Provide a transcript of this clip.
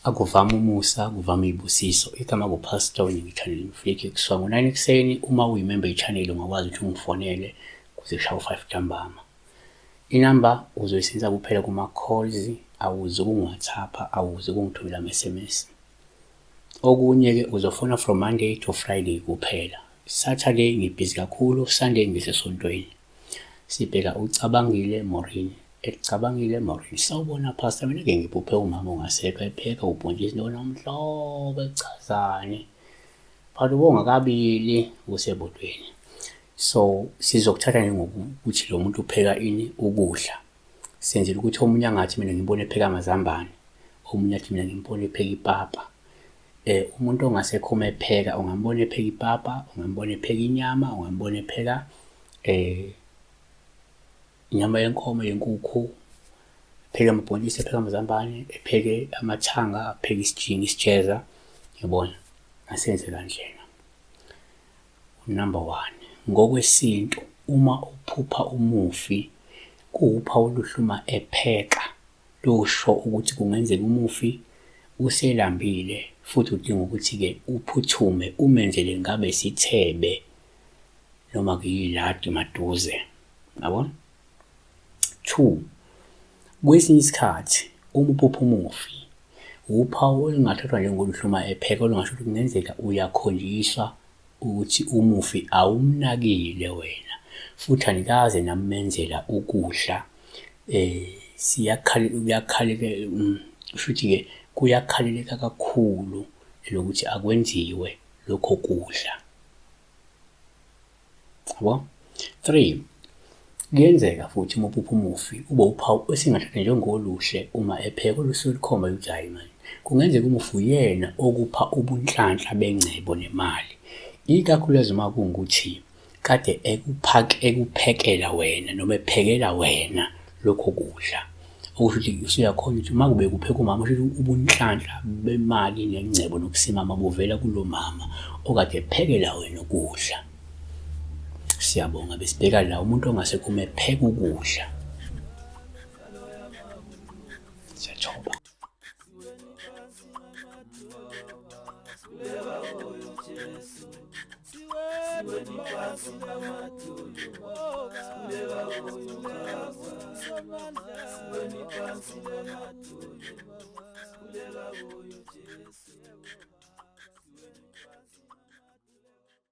Akuvami umusa, kuvama iy'busiso. Igama kuPastor Winnie Channel Mfiki kusuka ngo-9 ekuseni. Uma uyimember ye-channel ungakwazi ukuthi ungifonele kuze kushaye u-5 ntambama. Inamba uzoyisebenzisa kuphela kuma-calls, awuze ukungi-WhatsApp-a, awuze ukungithumela ama-SMS. Okunye-ke uzofona from Monday to Friday kuphela. Saturday ngibhizi kakhulu, Sunday ngisesontweni. Sibheka uCabangile Maureen. Ecabangile Maureen. Sawubona Pastor, mina ke ngiphuphe umama ongasekho epheka ubhontshisi lona omhlophe echazane. But ubongakabili usebodweni. So sizokuthatha njengokuthi lo muntu upheka ini ukudla. Senzela ukuthi omunye angathi mina ngimbone epheka amazambane, omunye athi mina ngimbone epheka ipapa. Umuntu ongasekho uma epheka ungambona epheka ipapa, ungambona epheka inyama, ungambona epheka inyama yenkomo, yenkukhu, epheke amabhontshisi, epheke amazambane, epheke amathanga, apheke isijingi, isijeza, yabona. Asenze kanjena. Number one, ngokwesintu uma uphupha umufi kuwuphawu oluhle uma epheka lusho ukuthi kungenzeka umufi uselambile futhi udinga ukuthi-ke uphuthume umenzele ngabe isithebe noma kuyiladi maduze, yabona. Two, kwesinye isikhathi uma uphupha umufi wuphawu olungathathwa njengoluhle uma epheka olungasho ukuthi kungenzeka uyakhonjiswa ukuthi umufi awumnakile wena futhi anikaze namenzela ukudla siyakhaleka kushuthi-ke kuyakhaleleka kakhulu lokuthi akwenziwe lokho kudla. Yabo? 3 kuyenzeka futhi uma uphupha umufi ube uphawu esingathatha njengoluhle uma epheka olusuke lukhomba ukuthi hhayi mani kungenzeka umufi uyena okupha ubunhlanhla bengcebo nemali ikakhulukazi uma kuwukuthi kade ekuphekela wena noma ephekela wena lokho kudla okusho ukuthi usuyakhona ukuthi uma kube kupheka umama kusho ukuthi ubunhlanhla bemali nengcebo nokusimama buvela kulo mama okade ephekela wena ukudla. Siyabonga besibheka la umuntu ongasekho uma epheka ukudla. Siyathoba.